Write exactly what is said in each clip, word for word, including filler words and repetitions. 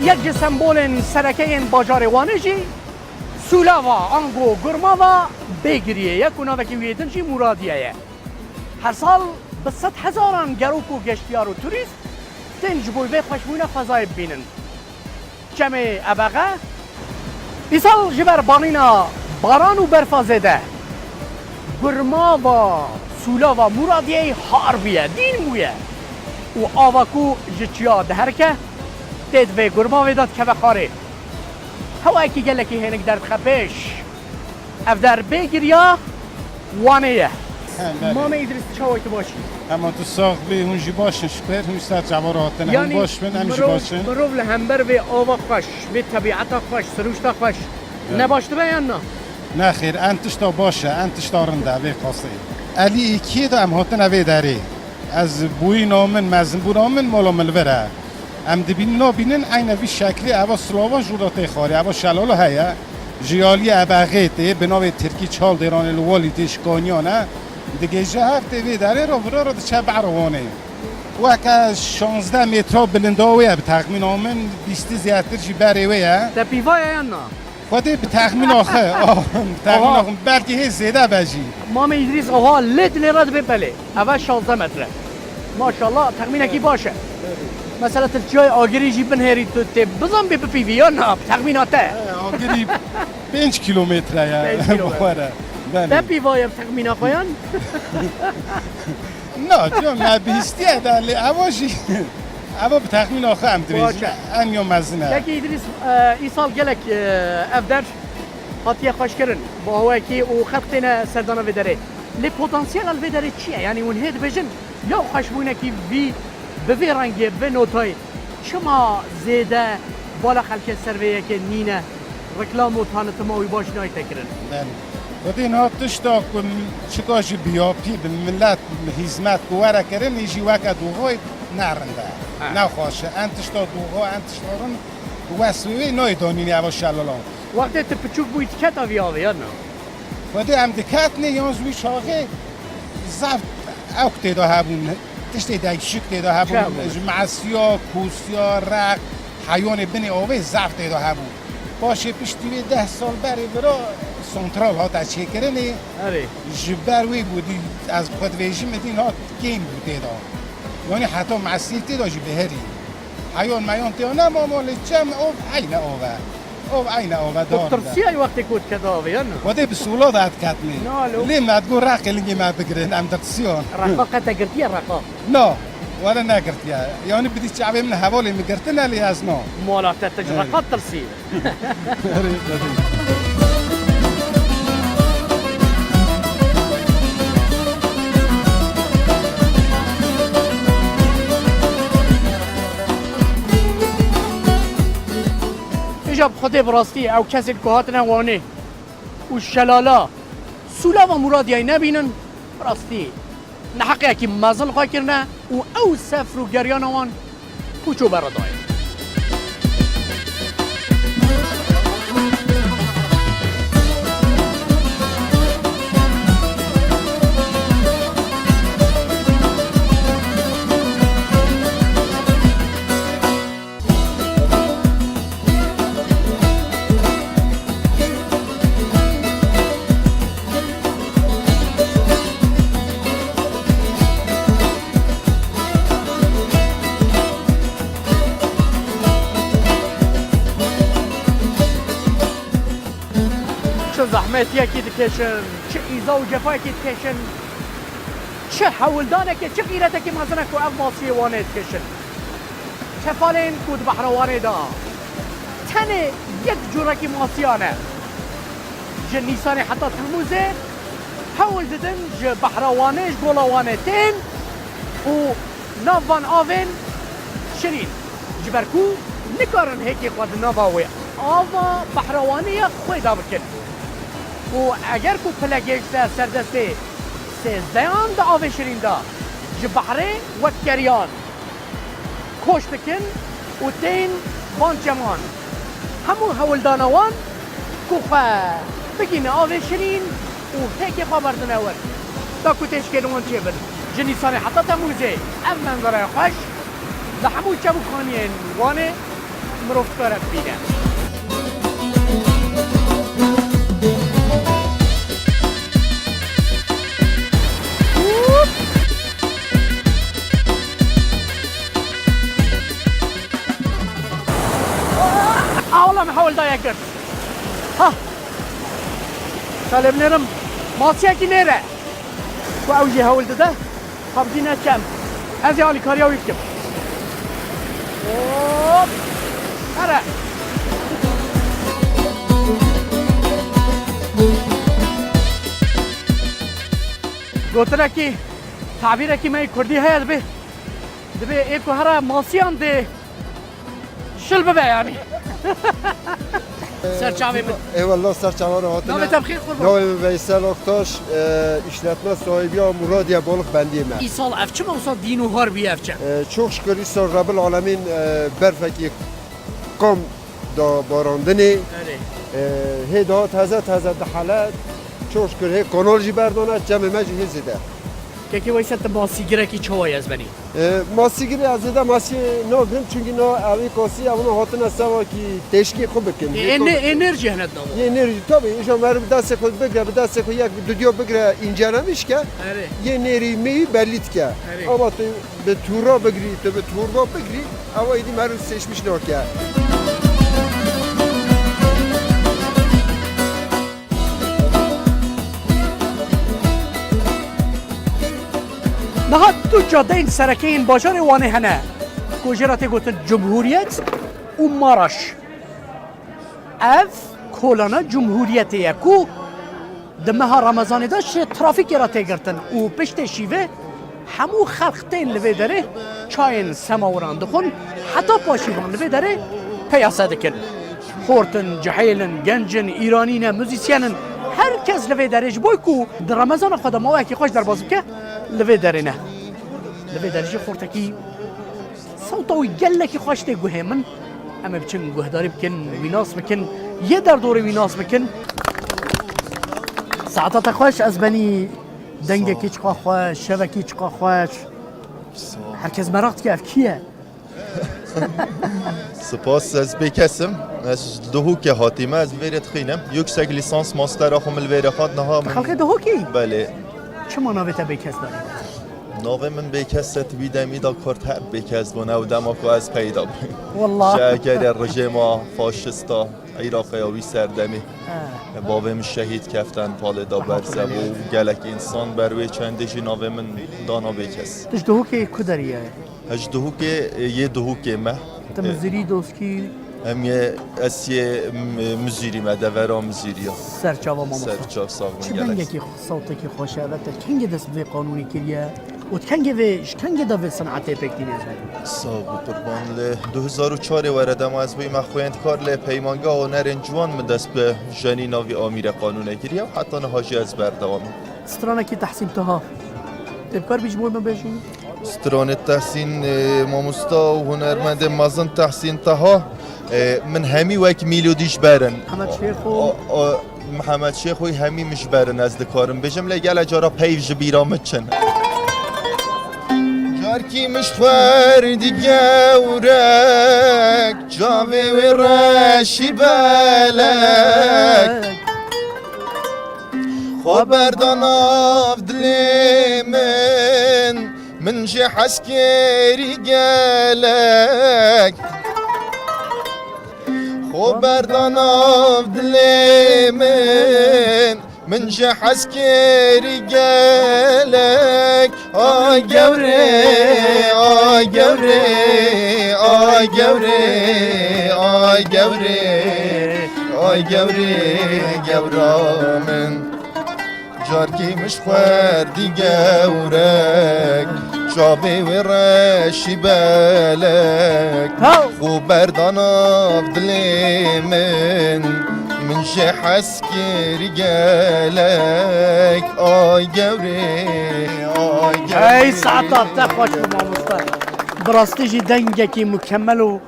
Yek ji sembolên sereke yên bajarê Wanê jî Sûlava ango Gurmava Bêgiriyê ye ku navekî wî yê din jî Muradiye ye. Her sal bi sed hezaran gerok û geştiyar û turîst tên ji bo vê xweşbûyîna xwezayê bibînin. Çemê Ebexe îsal ji ber banîna baran û berfa zêde Gurmava Sûlava Mûradiyeyê har bûye, dîn bûye û ava ku ji çiya diherike tê di vê gurmavê de dikeve xwarê. Hewayekî gelekî hênik derdixe pêş. Ev der bê giriya Wanê ye. He, belê. Mame Îdrîs, çawa tu baş î? Hema tu sax bî, hûn jî baş in, şiker, hûn ser çava re hatine. Hûn Yanî baş bin, em jî mirov, baş in. Mirov li hember vê ava xweş, vê tebîeta xweş, sirûşta xweş, Evet. ne baş dibe yan na? Nexêr, en tişta baş e, en tişta rind e, vê qasê. Elî êkiyê de em hatine vê derê. Ez bûyîna min, mezinbûna min, mala min li vir e. Em dibînin, nabînin, eyne vî şeklê eva Sûlava jû de tê xwarê, eva şelala heye. Ji aliyê Ebexê tê, bi navê tirkî Çaldêranê li Walî tê şikaniyan e. Digihîje hev tê vê derê re, vira re diçe behra Wanê. Weke şazdeh metra bilinda wê ye bi texmîna min, bîstî zêdetir jî berê wê ye. Te pîva ye yan na? Xwedê bi texmîna xwe, ah, bi texmîna Aha. xwe, belkî hê zêde be jî. Mamê Îdrîs, aha, lê dilê re dibê belê. Eve şazdeh metre. Maşallah, texmînekî baş e. Mesela tu çiyayê Agirî jî binêrî tu tê bizanbî bipîvî ya na, bi texmîna te. He, Agirî pênc kîlometre ye. Pênc kîlometre. Bixwere. Belê. Te pîva ye bi texmîna xwe yan? Na, çiyo me bihîstiye de lê eva jî, eva bi texmîna xwe em Baş e. dibêjin. En yo mezin e. Kekî Îdrîs, e, îsal gelek, e, ev der hatiye xweşkirin. Bi awayekî û xelk têne serdana vê derê. Lê potansiyela li vê derê çi ye? Yanî hûn hê dibêjin, ya xweşbûnekî vî bi vê rengê, bi vê notayê çima zêde bala xelkê ser vê yekê nîne? Reklam û tanitima wî baş nayte kirin. Belê. Xwedî niha tişta ku çika jî biyapî bi milet hîzmet ku were kirin, î jî weke dûxoy ne rind e. Ha. Ne xweş e. En tişta dûxo, en tişta rind wes wê wê nayê danînê eva şelala. Wextê tu piçûk bûyî diketa vî avê ya na? Xwedê em diketinê yan ji wî çaxê zaf ewk tê de hebûn. Tiştê değişik tê de hebûn. Çi hebûn? Ji mesiya, kûsiya, req, heywanê binê avê zaf tê de hebûn. Paşê piştî wê deh sal berê vira santral hate çêkirinê. Erê. Ji ber wê bû dî ez bi xwe dibêjim, dî niha kêm bû tê de. Yanî heta mesîr tê de jî biherî. Heyon meyon tê de nema, ama lê çem ov eyne ov e. Ov eyne ov e, Tu devam de. tirsiyayî wextê ku dikete avê, ya ne? Xwedê bi sûla de diketmê. Na, lo. Lê me digot reqê lingê me bigirin, em dirtisiyon. Reqa qe te girtiye reqa? Na, were negirtiye. Yanî bidî çavê min hevalê min girtine lê ez na. Mala te tu ji Evet. reqa tirsî. Erê, erê. Îja bi Xwedê bi rastî ew kesên ku hatine Wanê û şelala Sûlava Mûradiyayê nebînin, bi rastî neheqiyekî mezin xwe kirine û ew sefr û geryana wan pûç û berre dayê. Çi zehmetiyekî dikêşin, çi îza û cefayekî dikêşin, çi hewldanekê, çi xîretekî mezin e ku ev masiyê Wanê dikêşin. Kefalên ku di behra Wanê de tenê yek curekî masiyan e. Ji Nîsanê heta Temmûzê hewl didin ji behra Wanê, ji gola Wanê tên û nav van avên şirîn. Ji ber ku nikarin hêkê xwe di nava wê ava behra Wanê ya xwê de bikin. Û eger ku pile gêşte ser destê sêzdehan di avê şirîn de ji behrê wek keriyan koç dikin û tên van çeman. Hemû hewldana wan ku xwe bigihîne avê şirîn û hêkê xwe berdine wir. Da ku têşkên wan çêbin. Ji Nîsanê heta Temûzê ev menzereya xweş li hemû çem û xaniyên Wanê Mirov dikare bibîne. Awla me hewl daye girt. Ha. Şalê binêrim. Masiyekî nêre. Ku ew jî hewl dide. Xwebitîne kem. Ez ê alîkariya wî bikim. Hop! Here! Gotinekî, tabîrekî me yê kurdî heye, dibê, dibê ê ku here masiyan dê. Şil bibe yanî. Ser çavê min. Eyvallah, ser çava re hatine. Navê te bi xêr qurban. Navê min Veysel Aktaş, e, işletme sahibi ya Muradiye Balık Bendiye me. Îsal ev çima wisa dîn û har bûye ev çem? E, çok şükür îsal Rebbil Alemin, e, berfekî kam da barandinê. Erê. E, hê daha taze taze dihele. Çok şükür hê kanal jî berdane, çemê me jî hê zêde. Kekê Veysel, tu masîgirekî çawa ye ez benî? E, masîgirê ez zêde masî nagrim, çunkî na evî kasî evna hatine sevakî teşkî xwe bikin. E, ê ne-, ê nêr jî hene dava. Yê nêr jî, tabii, îja meriv destê xwe bigre, bi destê xwe yek dudiyo bigre, încelemîş ke, Erê. Yê nêrî meyî belî dike. Erê. Ama tu bi tûra bigirî, tu bi tûrva bigirî, ewa êdî meriv seçmiş nake. Niha du cadeyên sereke yên bajarê Wanê hene, ku jê re tê gotin Cumhuriyet û Maraş. Ev kolana Cumhuriyetê ye, ku di meha Remezanê de ji trafîkê re tê girtin û piştê şîvê hemû xelq tên li vê derê çayên semawiran dixwin, heta paşî van li vê derê peyase dikin. Xort in, cihêl in, genc in, îranî ne, muzîsyen in, her kes li vê derê ji bo ku di Remezana xwe de maweyekî xweş derbas bike, li vê derê ne. Li vê derê jî xortekî sewta wî gelekî xweş tê guhê min. Em ê biçin guhdarî bikin, wî nas bikin, yê derdorê wî nas bikin. Saeta te xweş, ez benî dengekî çiqa xweş, şevekî çiqa xweş. Her kes meraq dike ev kî ye? Spas, ez Bêkes im. Ez ji Duhokê hatîme, ez li vêrê dixînim. Yüksek lisans, master axwe min li vêrê xwend, niha min... Xelkê Duhokî? Belê. Çima navê te Bêkes danî? Navê min Bêkes e, di wî demî de kurd her Bêkes bûn, ew dema ku ez peyda bûm. Wallah. Ji egerê rejêma faşista Iraqê ya wî serdemê. Ha. Bavê min şehîd keften palê da berze bû. Gelek însan ber wê çendê jî navê min dana Bêkes. Tu ji Duhokê ku derî ye? Ez ji Duhokê, yê Duhokê me. Te Mizirî, Doskî? Em yê, ez yê M-, Mizirî me, devera Mizirî ya. Ser çava mamosta. Ser çav, sağ olun, gelek. Çi dengekî, sawtekî xweş e, ve te kengê dest bi vê qanûnî kiriye û kengê vê, ji kengê de vê senetê pêk tînê ez bim? Sağ ol, qurban. Li du hezar û çarê were dema ez bûyme xwendkar, lê Peymangeha Hunerên Ciwan min dest bi jenîna vî amîre qanûne kiriye û heta niha jî ez berdewam im. Stranekî Tehsîn Taha. Tê bi kar bî ji bo me bêjî? Stranê Tehsîn, e, mamosta û hunermendê mezin Tehsîn Taha, e, min hemî wek melodî ji ber in. Mihemed Şêxo. O, o, Mihemed Şêxoyî hemî min ji ber in, ez dikarim bêjim, lê gelek cara peyv ji bîra min çin. Carkî min ji xwerdî gewrek, çavê wê reşî belek. Xwe berda nav dilê min, min jê hez kerî gelek. Xwe berda nav dilê min, min jê hez kerî gelek. Ay gewrê, ay gewrê, ay gewrê, ay gewrê, ay gewrê, gewra min. Carkî min ji xwerdî gewrek, çavê wê reşî belek. Haw! Xwe berda nav dilê min, min jê hez kir gelek. Ay gewrê, ay gewrê. Hey, saeta te xweş be, mamosta. Bi rastî jî dengekî mukemmel û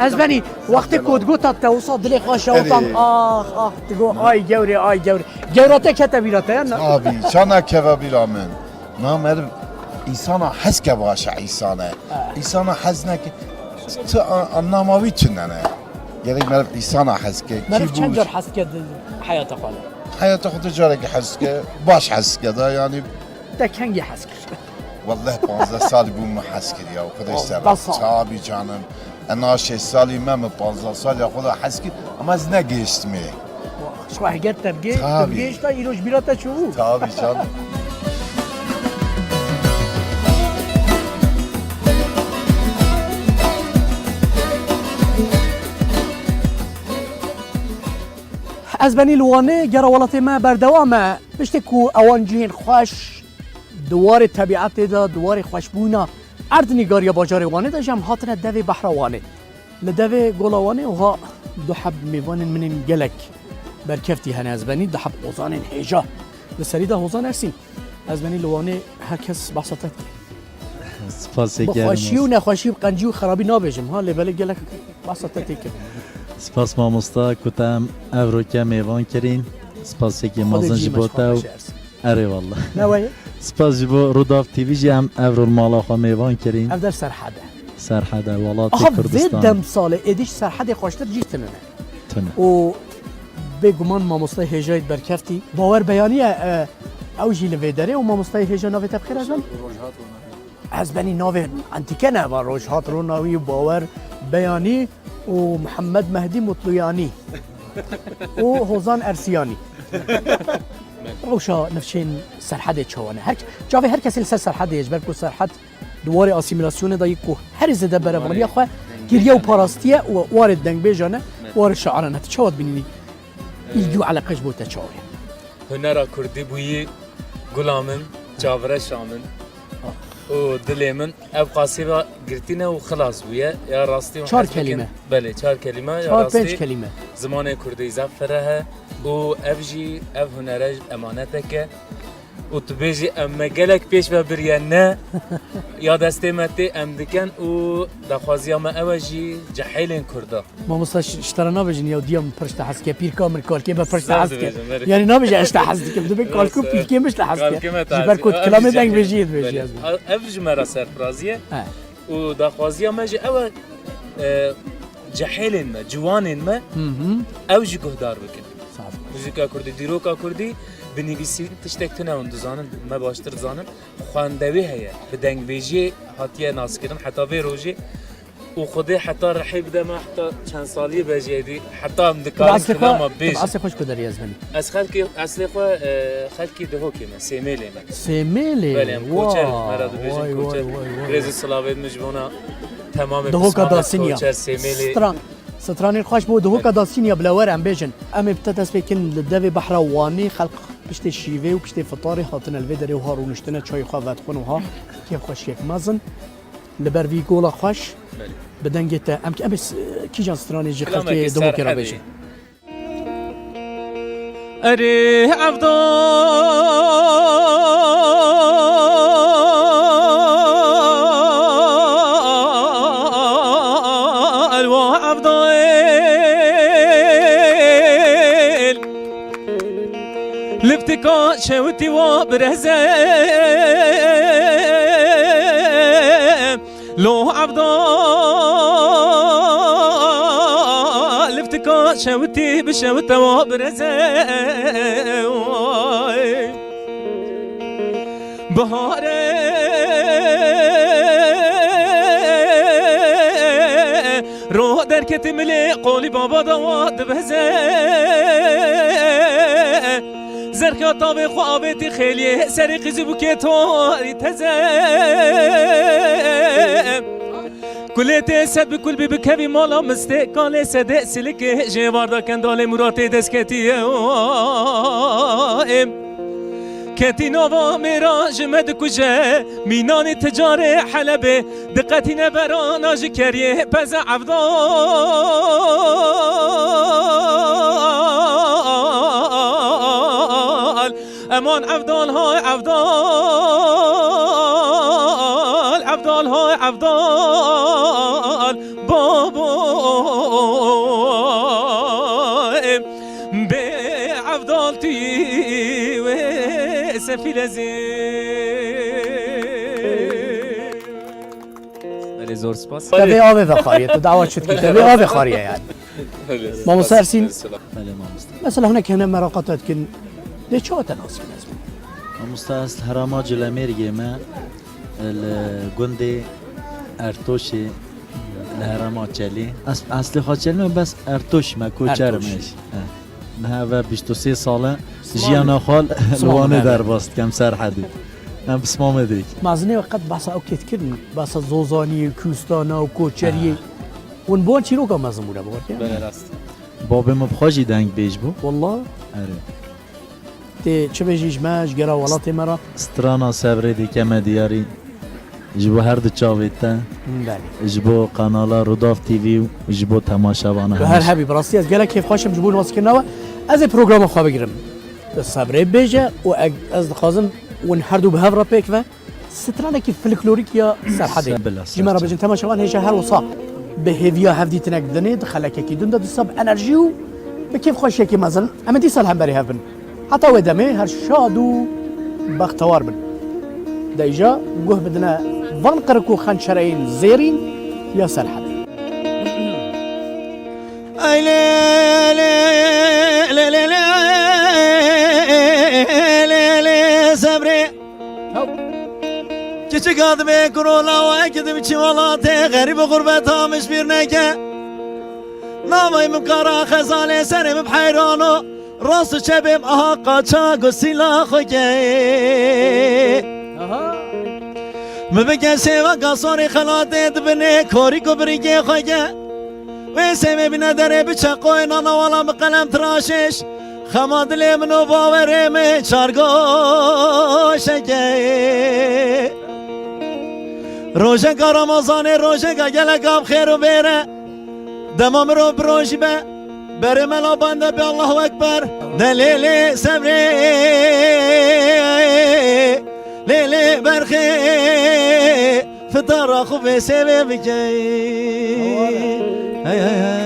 ez benî wextê ku digota te wisa dilê xwe şewtan. Erê. Ax, ax, digo, ay gewrê, ay gewrê. Gewra te kete bîra te ya? Abî, ça nakeve bîra min. Na meriv însana hez ke baş e însane. Ha. Însana hez neke, tu a-, anlama wî tune ne. Gerek meriv îsana hez ke. Meriv çend car hez ke di heyata xwe de? Heyata xwe de carekî hez ke, baş hez ke da, yanî. Te kengî hez kir? Welleh panzdeh sal bû min hez kir ya, Xwedê ser. Panzdeh sal? Tabii canım. E, na şeş salî me, min panzdeh sal ya xwe de hez kir, ama ez negihiştimê. Ji xwe heger te bigê-, te Tabii. Bigihişta, îro ji bîra te çûbû. Tabii canım. Ez benî li Wanê, gera welatê me berdewam e. Piştê ku ewan cihên xweş di warê tebîetê de, di warê xweşbûna erdnîgariya bajarê Wanê de, ji em hatine devê behra Wanê. Li devê Gola Wanê wiha du heb mêvanên min ên gelek berkeftî hene. Ez benî du heb hozanên hêja. Li serî de Hozan Ersîn. Ez benî li Wanê her kes behsa te dike. Spasê Bi germ xweşî û olsun. Nexweşî, bi qencî û xerabî nabêjim ha, lê belê gelek behsa te tê kirin. Spas mamosta ku te em evroke mêvan kirîn. Spasêkê Xwedê mezin cî ji me bo ji te xwe û beşe Ersîn. Erê wallah. Ne weye? Spas ji bo Rûdaw T V jî em evro li mala xwe mêvan kirîn. Ev der Serhed e. Serhed e, welatê Aha, vê Kurdistan. Demsalê êdî ji Serhedê xweştir cî tune ne. Tune. Û bêguman mamoste hêjayî berkeftî. Bawer Beyanî ye, e, ew jî li vê derê û mamosteyê hêja navê te bi xêr ez benî? Ez benî navê entîke ne, va Rojhat Ronawî, Bawer Beyanî û Mihemed Mehdî Mutluyanî û Hozan Ersiyanî. Rewşa nifşên Serhedê çawa ne? Her, çavê her kesê li ser Serhedê ye, ji ber ku Serhed di warê asîmîlasyonê de yê ku herî zêde berevaniya xwe kiriye û parastiye û warê dengbêjan e, warê şairan e. Tu çawa dibînî? Îlgî û eleqe ji bo te çawa ye? Hunera kurdî bûyî gula min, çavireşa min û dilê min. Ev qasîda girtî ne û xilas bûye. Ya rastî hûn Çar hez bikin. Kelîme. Belê, çar kelîme. Ya Çar, rastî pênc kelîme. Zimanê kurdî zaf fireh e û ev jî, ev hunere emanetek e. Û tu bêjî, em me gelek pêş ve biriye, ne. Ya destê me tê em dikin û daxwaziya me ew e jî cehêlên kurda. Mamosta, ş-, ji te re nabêjin, ya diya min pir ji te hez dike, pîrka min, kalkê me pir ji te hez dike. Yanî nabêje ez ji te hez dikim, dibê kalk û pîrkê min ji te hez dike. Ji ber ku tu kilamê dengbêjiyê dibêjî ez. Ev ji me re serfirazî ye. He. Û daxwaziya me jî ew e, e, cehêlên me, ciwanên me, ew jî guhdar bikin. Saf. Muzîka kurdî, dîroka kurdî, bi nivîsîn tiştek tune hûn dizanin, me baştir dizanin. Xwendewê heye, bi dengbêjiyê hatiye naskirin heta vê rojê. Û Xwedê heta rihê bide me, heta çend saliyê be jî êdî, heta em dikarin kilama bêjin. Eslê xwe ji ku derê ez benî? Ez xelkê, eslê xwe, e, xelkê Dihokê me, Sêmêlê me. Sêmêlê? Belê, em koçer, me re dibêjin koçer. Rêz û silavê min ji bona temamê Dihoka Dasinî ya. Koçer, Sêmêlê. Stran, stranên xweş bo Dihoka Dasinî ya, bila were em bêjin. Em ê bi te dest pê kin li devê behra Wanê, xelk piştê şîvê û piştê fitarê hatine li vê derê wiha rûniştine, çayê xwe vedixwin wiha, kêfxweşiyek mezin. Li ber vî gola xweş, bi dengê te. Em, em ê s-, kîjan stranê ji xelkê Dihokê re bêjin? Erê Evdal, wa Evdal. Liftika şewitî wa bireze, lo Evdal, liftika şewitî bi şewite wa bireze. Biharê ro derketî milê qolî baba da wa dibeze. Zerxiya tavê xwe avêtî xêliyê, serê qîzî bûkê torî teze. Kulê tê sed bi kul bî bikevî mala mistê, kalê sedê silikê, jê varda kendalê Muratê destketî ye. Ketî nava mêra ji me dikuje, mînanî ticarê Helebê, diqetîne berana ji keriyê peze Evdal. Eman Evdal, hay Evdal, Evdal, hay Evdal, babo. Bê Evdal tu wê sefîl ez ê. Belê, zor spas. Te vê avê vexariye, tu dawa çi dikî? Te vê avê xariye yani. Mamosta Ersîn. Belê mamosta. Mesela hinek hene meraqat etkin. Dê çawa te nas kin ez bim? Mamosta ez li herama Culemêrgê me, li gundê Ertoşê, li herama Çelî. Ez, eslê xwe Çelî me, bes Ertoş me, koçer me. Ertoş. He. Niha ve bîst û sê sal e jiyana xwe li Wanê derbas dikim, Serhedê. Em bi Smamê dêk. Mezinê we qet behsa ew kêt kirin, behsa zozaniyê, kûstana û koçeriyê. Hûn bi wan çîroka mezin bûne, bi xwe? Belê, rast. Babê min bi xwe jî dengbêj bû. Wallah. Erê. Tê çi bêjî ji me, ji gera welatê me re? Strana Sevrê dike me diyarî. Ji bo her du çavê te. Belê. Ji bo kanala Rûdaw T V û ji bo temaşevana. Tu her hemî. Hebî, bi rastî ez gelek kêfxweş im ji bo naskirina we. Ez ê programa xwe bigirim. Tu Sevrê bêje û eg-, ez dixwazim hûn her du bi hev re pêk ve. Stranekî folklorîk ya Serhedê. Bila, ji me re bêjin, temaşevan hêja her wisa bi hêviya hevdîtinek dinê, di xelekekî din de dîsa bi enerjî û bi kêfxweşiyekî mezin. Em ê dîsa li hemberî hev bin. Heta wê demê her şad û bextewar bin. De îja guh bidine van qirik û xençereyên zêrîn ya Serhedê. Ay lê, lê, lê, lê, lê, lê, lê, Sevrê. Kiçik adımê kurola ve gidim çi velatê, xerîb û xurbeta min ji bîr neke. Navay min kara xezalê, serê min bi heyran o. Rast û çepê min aha qaça gusîla xwe ke. Aha. Min bike sêva gasorê xelatê dibinê, korî ku birîkê xwe ke. Wê sêvê bîne derê biçe qoyê nana wala bi qelem tiraşêş. Xema dilê min û bawerê min çargoşeke. Rojeka Ramazanê rojeka geleka bi xêr û bêre. Dema mirov bi rojî be, berê mela bande be Allahu Ekber. De lê lê Sevrê, lê lê berxê, fitara xwe vê sêvê bikey. Hey, hey, hey.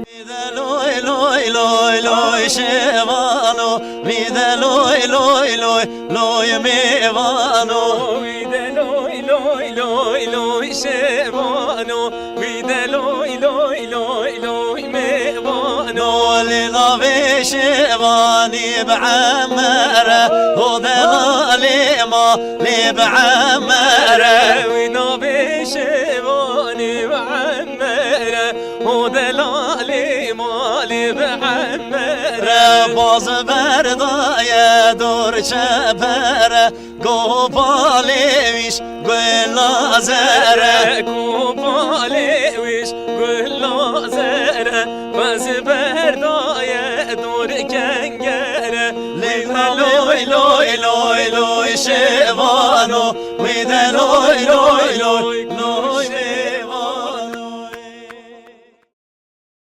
Wî de loy, loy, loy, loy, şevano. Wî de loy, loy, loy, loy, mêvano. Wî de loy, loy, loy, loy, şevano. Wî de loy, loy, loy, loy, mêvano. Lê navê şevanî bi emere, ho de nalê ma lê bi emere. Wî navê şevanî bi emere. O delalê malê bi emere. Baz berdaye dor çepere, gopalê wîş gula zere. Gopalê wîş gula zere, baz berdaye dor kengere. Lê loy, loy, loy, loy, şevano, wî de loy, loy, loy.